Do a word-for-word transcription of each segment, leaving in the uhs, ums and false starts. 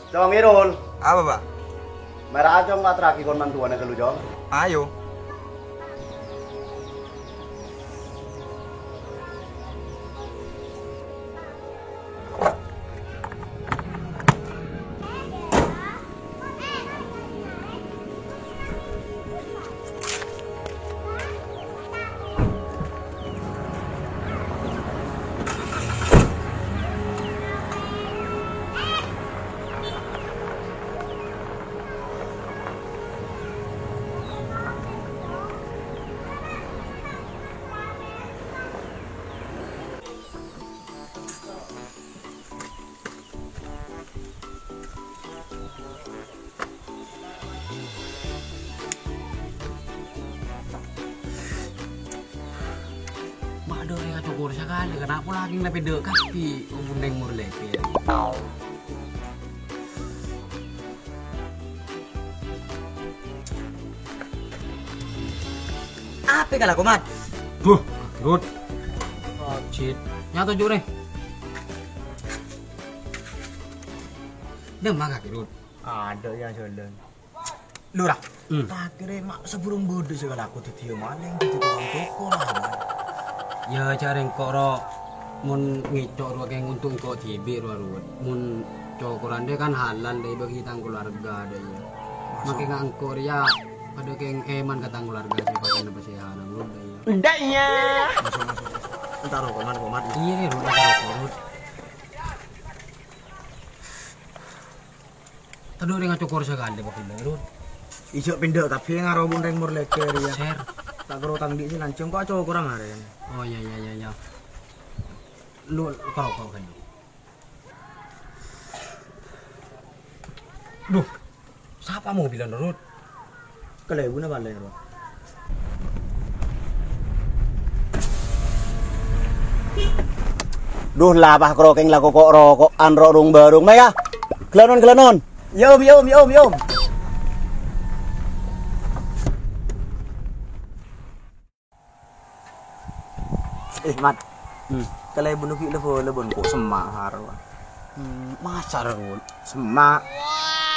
Cong Irul. Apa, Pak? Mara, Cong, aterraghi kon manduwâna ghâllu, Cong. Ayo. Ma' dâri kacokor sakalè, kenapa lagi ngepèdhâ kabbhi, ompon rèng morlèkè. Apa kalako, Mat? Duh, Rut. Rajit. Nyata, Jure. Dâ' emma kakè, Rut? Adâ', yâ, jhâlân. Lurah. Hmm. Kakè rè, ma' sabhurung bâdâ sè kalako dhâddhiyâ malèng, dhâddhi tokang toko, lah, Mat. Yâ, jhâ' rèng engko' ro, mon ngèco' rowa kèng onto' engko' dhibi' rowa, Rut. Mon cokoran rè kan halal, dâ' èbâghi tang kaluarga, dâ' iyâ. Masa? Makè nga' engko' rèya padâ kèng èman ka tang kaluarga sè pakèna pasèhanan, Rut, dâ' iyâ. Endak, iyâ. Masuk, masuk, masuk. Entar ro, Mat, Mat. Iyâ, Rut, entar ro, Rut. Tadâ' rèng acokor sakalè, Pak Gembel, Rut. Ijâ pèndhâ kabbhi ngaro bun rèng morlèkè rèya. Ser. Ta' karo tang dhi' sè lanjhâng, kok acokora marèn. Oh, iyâ, iyâ, iyâ, iyâ. Lu, karo, karo, karo. Duh, sapa mobilan, Rut? Kalèbunna palèng, Rut. Duh, la pas karo kèng la koko'-roko'an ro' rung-bârung, mè' yâ. Ghâlânon, ghâlânon. Yom, yom, yom, yom. Eh, Mat. Hmm. Kalèbunna ghi' la bâlâ bân ko' semma' sara. Hmm, masa ra, Rut? Semma'.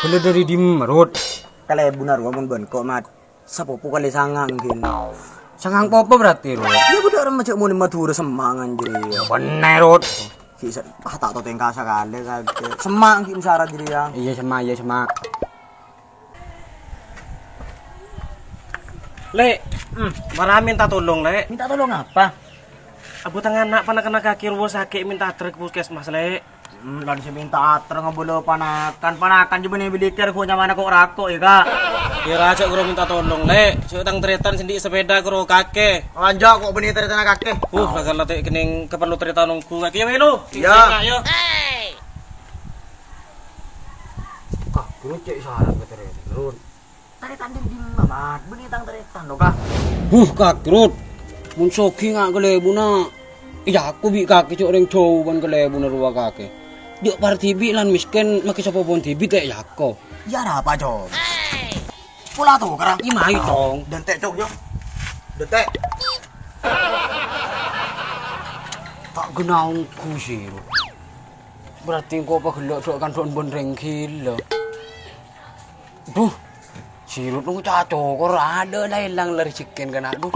Bâlâ dâri dimma, Rut? Kalèbunna rowa mon bân ko', Mat. Sapopo kalè sanga' ngghi. Sangang popo berarti, Rut? Yâ, bâdâ rèmma jhâ' monè Madhurâ semma' nganjâ. Bhender, Rut. Ghi' sa-, ah, ta' tao tèngka sakalè kakè. Semma' ngghi sara jârèya. Iyâ, semma', iyâ, semma'. Lè', hmm, mara mènta tolong, Lè'. Mènta tolong apa? Abu tang ana' panakanna kakè rowa sakè' mènta aterrè ka puskesmas, Lè'. Hmm, lan sè mènta aterrè ngabâlâ panakan. Panakan jhâ' bânnè bâli kèr ghu nyamana ko'-rako', yâ, Ka'? Yâ, ra, jhâ' karo mènta tolong, Lè'. Jhâ' tang tarètan sè andi' sepeda karo kakè. Lanjut, ko' bânnè tarètanna kakè. Huh, la kala tè' kennèng kaparlo tarètan ongghu kakè. Yâ, mèlo. Iyâ. Sènga', yâ. Ka', ghuru cè' sareng ka tarètan, Rut. Tarètan dâri dimma, Mat? Bânnè tang tarètan, lo, Ka'. Huh, Ka', Rut. Mon soghi nga' kalèbunna, iyâ, ko' bi' kakè jhâ' orèng jhâu bân kalèbunna rowa kakè. Jhâ' par dhibi' lan mèskèn, makè sapopon dhibi' tè' jako. Iyâ, ra apa, Cong? Pola tokara. Iyâ, mayu, Cong. Dântè', Cong, yo. Dântè'. Ta' ghenna ongghu sè, Rut. Berarti engko' paghellâ' dâ' kandhâ'ân bân rèng ghilâ. Duh, sè Rut nongko' cacokor, adâ' la èlang la rejekkèn kana', duh.